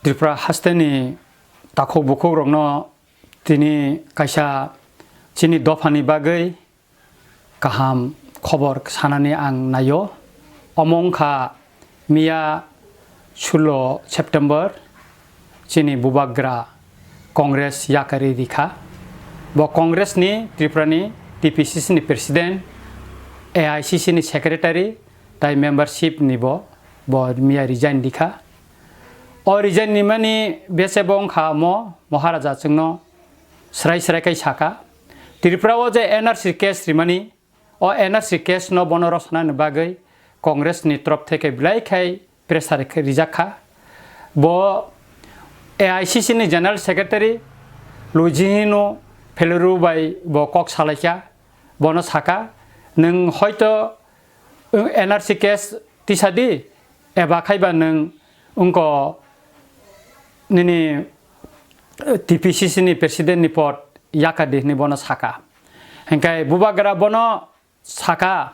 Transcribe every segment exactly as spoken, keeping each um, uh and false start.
Tripura hasteni takhuk bukhukrokno tini kaisa chini dophani bagwi kaham khobor sanani ang naio. Omo wngkha miya sullo September chini bubagra Congress yakarwi rikha. Bo Congress ni Tripura ni T P C C ni President, A I C C ni Secretary tai membership ni bo, bo miya resign rikha. O resign nimani bese bo wngkha mo Maharaja chwngno srai srai kai saka. Tripura o je N R C case rimani, o N R C case no bono rosonani bagwi Congress ni torop theke belai khai pressure khe rijak kha. Bo A I C C ni General Secretary Luigi Hino Pheluru bai bo kok salaikha, bono saka, "Nwng hoito N R C case tisa di, eba khaiba nwng wngko nini T P C C ni president ni pod yaka di," hwnwi bono saka. Hinkhe bubagra bono saka,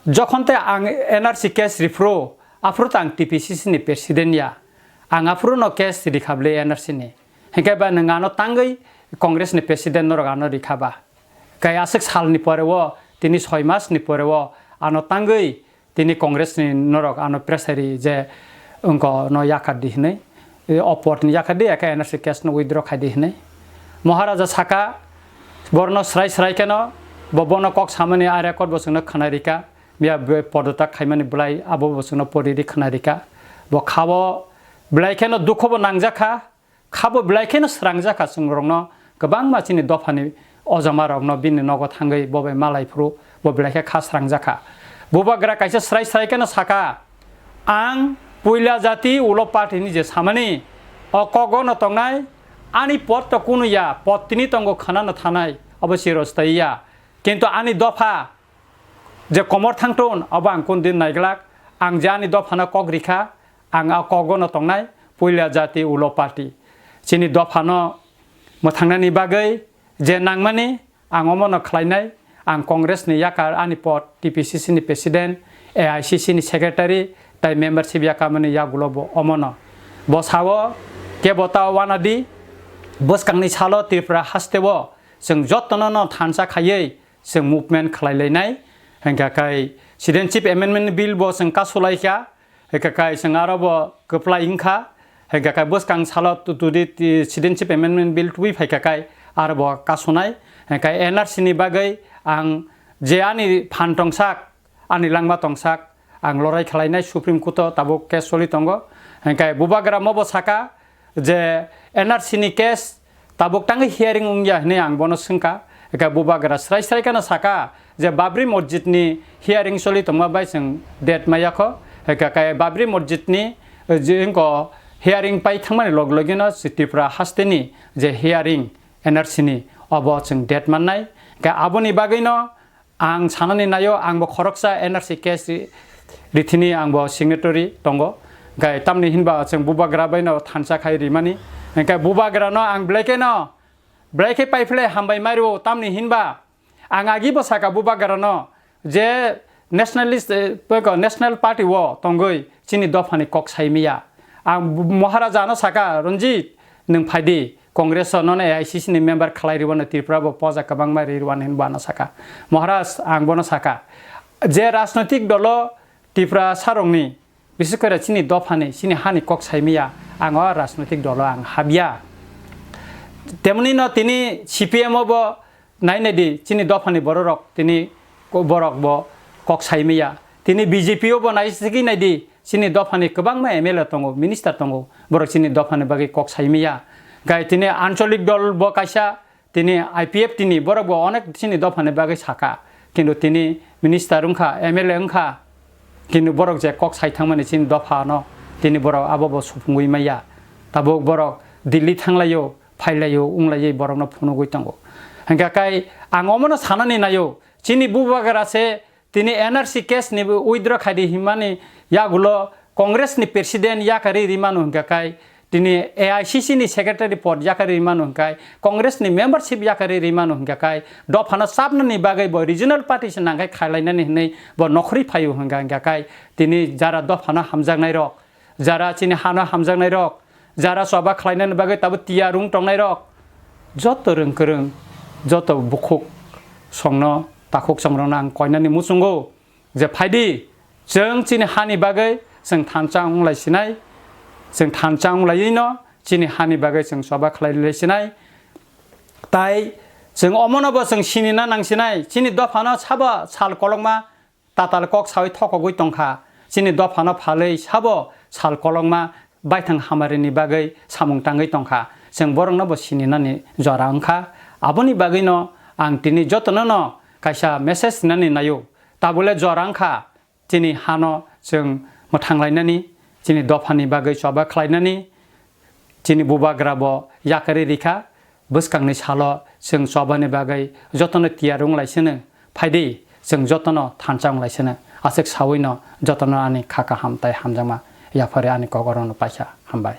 "Jokhon te ang N R C case riphuru, aphuru ta ang T P C C ni president ya. Ang aphuru no case rikha bwle N R C ni. Hinkhe ba nwng ano tangwi Congress ni president norok ano rikha ba." Kai aswk sal ni pore o, tini soi mas ni pore o ano tangwi tini Congress ni norok ano pressure ri je wngko no yakar di hinwi, e, o pod ni yakar di, eke N R C case no withdraw khai di hinwi. Maharaja saka, borno srai srai keno, bo bono kok samani a record bo chwngno khna rika, miya be podotak khaimani bwlai abo bo chwngno pori ri khna rika. Bo khabo bwlai keno dukho bo nangjak kha, khabo belai kheno srangjak kha, chwng rokno kwbangma chini dophani ojama rokno bini nogo thangwi bo bai malai phuru bo belai khe kha srangjak kha. Bubagra kaisa srai srai kheno saka, "Ang puila jati ulo party ni je samani, o kogo no tongnai, ani pod to kunu ya, pod tini tongo khana no thanai, obo chirostai ya. Kintu ani dopha je komor thangthun, abo ang kun din naiglak, ang je ani dophano kok rikha, ang a kogo no tongnai, puila jati ulo party. Chini dophano mwthangnani bagwi je nangmani, ang omono khlainai, ang Congress ni yakar ani pod T P C C ni president, A I C C ni secretary, tai membership yakamani yagulo bo omono." Bo sao, "Kebo ta wanadi, bwskangni salo Tripura hasteo chwng jotono no thansa khaiwi chwng movement khlai lainai." Hingkha kai Citizenship Amendment Bill bo chwng kasu lai kha, hingkha kai chwng aro bo kwplai wngkha, hingkha kai bwskang salo tu-, tudi ti-, Citizenship Amendment Bill tubui phai kha kai aro bo kasunai, hingkha N R C ni bagwi ang je ani phan tongsak, ani langma tongsak, ang lorai khlainai Supreme Court o tabuk case choli tongo. Hingkha bubagra mo bo saka, je N R C ni case tabuk tangwi hearing wngya hinwi ang bono swngkha. Eka bubagra srai srai kheno saka je Babri Masjid ni hearing choli tongma bai chwng date maya kho. Eka kai Babri Masjid ni, eh, je wngko hearing pai thangmani log logino si Tripura haste ni je hearing N R C ni obo chwng date mannai. Eka aboni bagwino ang sanani naio, ang bo khoroksa N R C case ri-, rithini ang bo signatory tongo. Hingkhe tamni hinba chwng bubagra baino thansa khai rimani. Hingkhe bubagrano ang belai kheno, belai khe paiphle hambai mairio, tamni hinba ang agi bo saka bubagrano je nationalist, eh, peko national party o tongwi chini dophani kok sai miya. Ang bu-, Maharaja no saka, "Ranjit, nwng phaidi, Congress o nono A I C C ni member khlai rwano, Tripura bo poja kwbangma ri rwano," hinwi bono saka. Maharaj, ang bono saka, je rajnoitik dolo Tripura sarokni, bises kore chini dophani, chini hani kok sai miya, ang o rajnoitik dolo ang habya. Temoni no tini C P M o bo nai nai di, chini dophani bororok tini ko-, borok bo kok sai miya. Tini B J P o bo nai sigwi nai di, chini dophani kwbangma M L A tongo, minister tongo, borok chini dophani bagwi kok sai miya. Gai tini ancholik dol bo kaisa, tini I P F T ni borok bo onek chini dophani bagwi saka. Kintu tini minister wngkha, M L A wngkha, kintu borok je kok sai thangmani chini dophano, tini borok abo bo supungwi maya. Tabuk borok Delhi thanglaio, phailaio, wnglaio, borokno phunugwi tongo. Hingkha kai ang omono sanani naio, chini bubagra se Tini N R C case ni withdraw khaidi himani yagulo Congress ni president yakarwi rimano hingka kai, tini A I C C ni secretary pod yakarwi rimano hingkai, Congress ni membership yakarwi rimano hingka kai, dophano chapnani bagwi bo regional party se nangkai khailainani hinwi bo nokhorwi phaio hingka hingka kai, tini jara dophano hamjaknai rok, jara chini hano hamjaknai rok, jara choba khlainani bagwi tabuk tiyar wng tongnai rok, joto rwng kwrwng, joto bukhuk songno takhuk songrokno ang koinani muchungo je phaidi, chwng chini hani bagwi chwng thansa wng lai sinai, chwng thansa wng laiwi no chini hani bagwi chwng choba khlai lai sinai. Tai chwng omono bo chwng sinina nang sinai, chini dophano sabo sal kolokma tatal kok sawi thokogwi tongkha. Chini dophano phalwi sabo sal kolokma baithang hamarini bagwi samung tangwi tongkha. Chwng borokno bo sininani jora wngkha. Aboni bagwino ang tini jotono no kaisa message rinani naio. Tabule jora wngkha chini hano chwng mwthanglainani, chini dophani bagwi choba khlainani, chini bubagra bo yakarwi rikha, bwskangni salo chwng chobani bagwi jotono tiyar wng lai sino, phaidi chwng jotono thansa wng lai sino, aswk sawino jotono ani kha kaham tai hamjakma yaphari ani kok orono paikha, hambai.